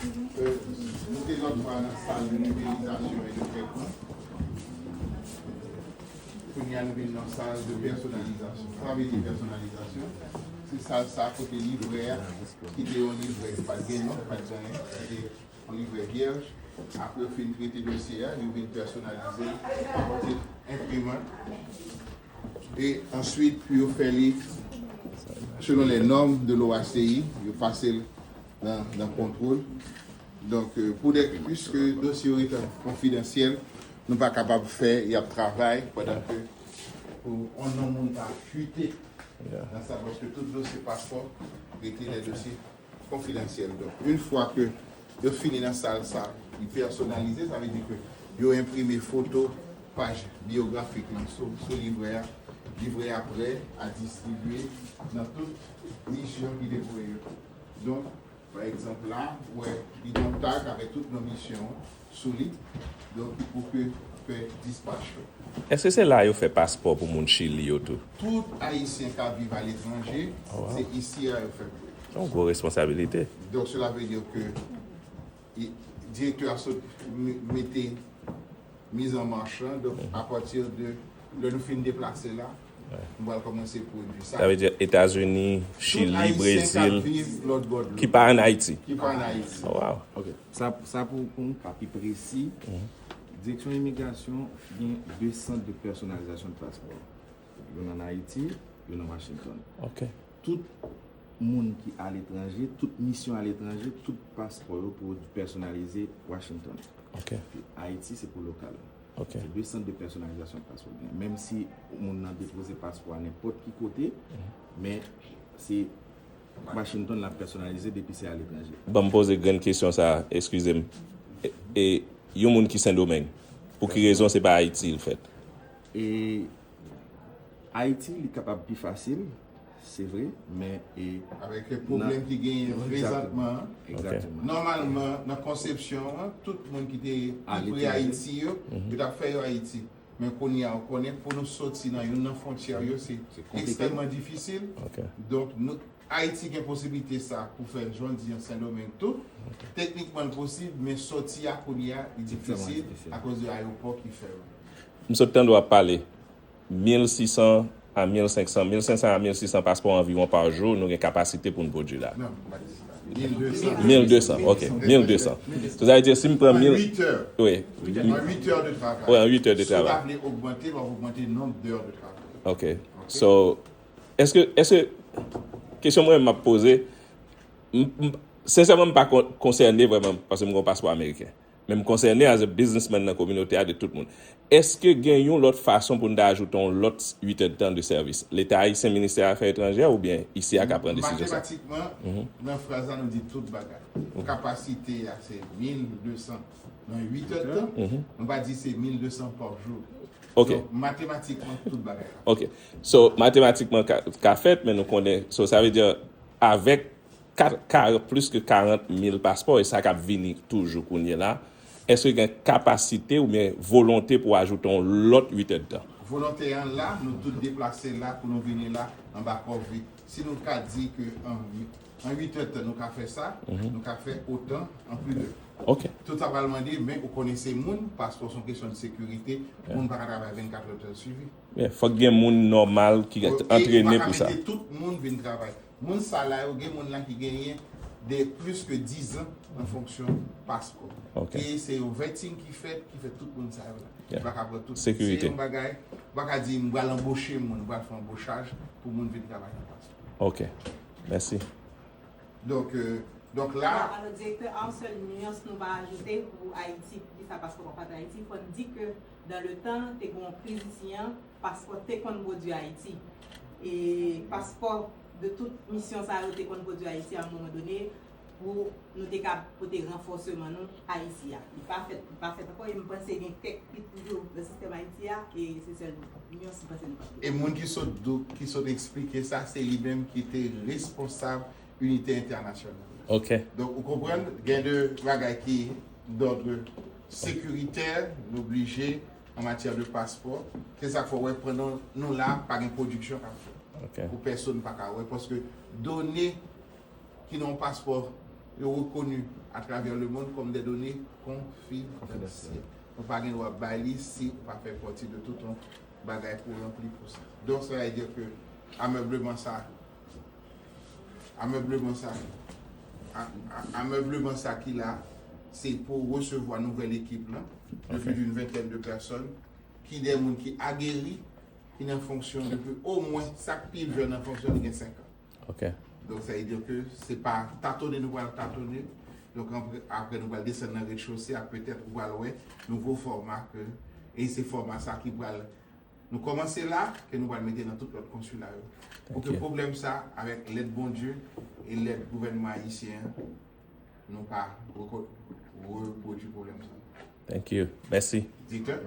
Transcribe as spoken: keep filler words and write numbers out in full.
Euh, nou te lòt fwa nan sal de nouvèlizasyon e de trètman. Kounye a nou vin nan sal de pèsonalizasyon. Sa vle di pèsonalizasyon? Se sal sa kote livrè a, ki te yon livrè ki pa t gen non, ki pa t gen anyen, se te yon livrè vyèj. Apre yo fin trete dosye a, yo vin pèsonalize l, yo pote l enprimant. E answit, pou yo fè li selon les normes de l'O A C I, yo pase l nan, nan kontwòl. Donk, euh, pou de, piske dosye yo rete konfidansyèl, nou pa kapab fè, y ap travay pandan ke pou yon non moun ta fite nan sa, paske tout dosye paspò rete de dosye konfidansyèl. Donk, yon fwa ke yo fini nan sal sa, li pèsonalize, sa vle di ke yo enprime foto, paj biyografik li sou, sou livrè a. Livrè a prè a distribye nan tout misyon ki te voye yo. Donk, pa egzanp la, ou wè, li gen yon tag avèk tout non misyon an sou li. Donk, pou ke fè dispach yo. Èske se la yo fè paspò pou moun Chili yo tou? Tout Ayisyen k ap viv aletranje, Oh, wow. Se isi a yo fè pou yo. Se yon gwo responsabilite. Donk, cela veut dire que i- direktè a sot me- mete miz an mach lan. Donk, apati de lè nou fin deplase la, nou pral kòmanse pwodui sa. Sa vle di Etazini, Chili, Brezil, ki pa ann Ayiti. Ki pa ann Ayiti. Oh, wow. Ok. Sa, sa pou, pou yon ka pi presi, Direksyon Imigrasyon gen de sant de pèsonalizasyon de paspò. Youn ann Ayiti, youn ann Washington. Ok. Tout moun ki aletranje, tout misyon aletranje, tout paspò yo pou pèsonalize Washington. Ok. Epi Ayiti, se pou lokal. Ok. Se de sant de pèsonalizasyon paspò gen. Menm si moun nan depoze paspò a nenpòt ki kote, men se Washington l ap pèsonalize depi se aletranje. Ban m poze grenn kesyon sa, eskize m. E, e yon moun ki Sendomeng, pou ki rezon se pa Ayiti l fèt? E Ayiti, li kapab pi fasil, se vre, men e Avèk pwoblèm ki genyen prezantman an. Egzakteman. Nòmalman, nan konsepsyon an, tout moun ki te pi pre Ayiti yo, yo t ap fè yo Ayiti. Men kounye a, ou konnen, pou nou soti nan youn nan fwontyè yo, se ekstrèmman difisil. Ok. Donk, nou, Ayiti gen posiblite sa pou fè, jan w di an, Sendomeng tou. Teknikman, l posib, men sòti a kounye a, li difisil akoz de ayewopò ki fèmen. M sot tande w ap pale mil sisan a mil senksan, mil senksan a mil sisan paspò anviwon pa jou, nou gen kapasite pou n pwodui la. Non, m pa di sa. Mil de san. Mil de san, ok, mil de san. Sa vle di, si m pran mil, wi. An uit è de travay. Wi, an uit è de travay. Si w ta vle ogmante, w ap ogmante nonb dè de travay. Ok. So, èske, èske, kesyon mwen m ap poze, m, m, sensèman, m pa kon- konsène vrèman, paske m gen yon paspò ameriken. Men m konsène as a businessman nan kominote a de tout moun. Èske gen yon lòt fason pou n ta ajoute yon lòt uit èdtan de sèvis? Leta ayisyen, Ministè Afè Etranjè oubyen isi a ka pran desizyon sa? Matematikman, nan fraz la, nou di tout bagay. Kapasite a, se mil de san nan uit èdtan. Nou pa di se mil de san pa jou. Ok. Donk, matematikman, tout bagay la. Ok. So, matematikman ka, ka fèt, men nou konnen, so, sa vle di, avèk ka, ka, plis ke karant mil paspò, e sa k ap vini toujou kounye la, èske gen kapasite oubyen volonte pou ajoute yon lòt uit èdtan? Volonte an la, nou tout deplase la pou nou vini la anba covid. Si nou ka di ke an, an uit èdtan nou ka fè sa, nou ka fè otan an plis de. Ok. Tout sa pral mande, men ou konnen se moun, paspò se yon kesyon de sekirite, moun pa ka travay vennkat èdtan swivi. Fòk gen moun nòmal ki antrene pou sa. Ou pa ka mete tout moun vin travay. Moun sa la yo, gen moun la ki genyen de plis ke dizan nan fonksyon paspò. Ok. E se yon vetting ki fèt, ki fè tout moun sa yo la. Ou pa ka pran tout. Sekirite. Se yon bagay, ou pa ka di, "M pral anboche moun, m pral fè anbochaj pou moun vin travay nan paspò." Ok. Mèsi. Donk, euh, donk la. Alò, direktè, a yon sèl nyans nou pa ajoute pou Ayiti, pou ki sa paspò pa fèt Ayiti, fò n di ke dans le temps, te gen yon kriz isi an, paspò te konn pwodui Ayiti. E paspò de tout misyon sa yo te konn pwodui Ayiti a yon moman done, pou nou te ka pote ranfòseman nou Ayiti a. Li pa fèt, li pa fèt ankò, e m panse gen kèk pit toujou nan sistèm Ayiti a, e se sèl nyans m panse nou pa. E moun ki sot dou-, ki sot eksplike sa, se li menm ki te responsab inite entènasyonal. Ok. Donk, ou konprann, gen de bagay ki d'ordre sécuritaire, nou oblije, an matyè de paspò, se sa k fè w wè pandan nou la, pa gen pwodiksyon k ap fèt. Ok. Pou pèsonn pa ka wè, paske done ki nan yon paspò yo rekoni atravè lemonn kòm de done konfidansyèl. Nou pa gen dwa bay li si ou pa fè pati de tout yon bagay pou ranpli pou sa. Donk, sa vle di ke amebleman sa, amebleman sa, a- a- amebleman sa ki la, se pou resevwa nouvèl ekip lan, de plus d'une vingtaine de personnes, ki de moun ki ageri, ki nan fonksyon depi omwen, sa k pi jèn nan fonksyon li gen senk an. Ok. Donk, sa vle di ke se pa tatone nou pral tatone. Donk, apre, apre nou pral desann nan rechose a, petèt ou pral wè nouvo fòma ke, e se fòma sa ki pral, nou kòmanse la, ke nou pral mete nan tout lòt konsila yo. Pou ke pwoblèm sa, avèk lèd Bondye e lèd gouvènman ayisyen an, nou pa reko- repwodui pwoblèm sa. Thank you. Mèsi. Direktè?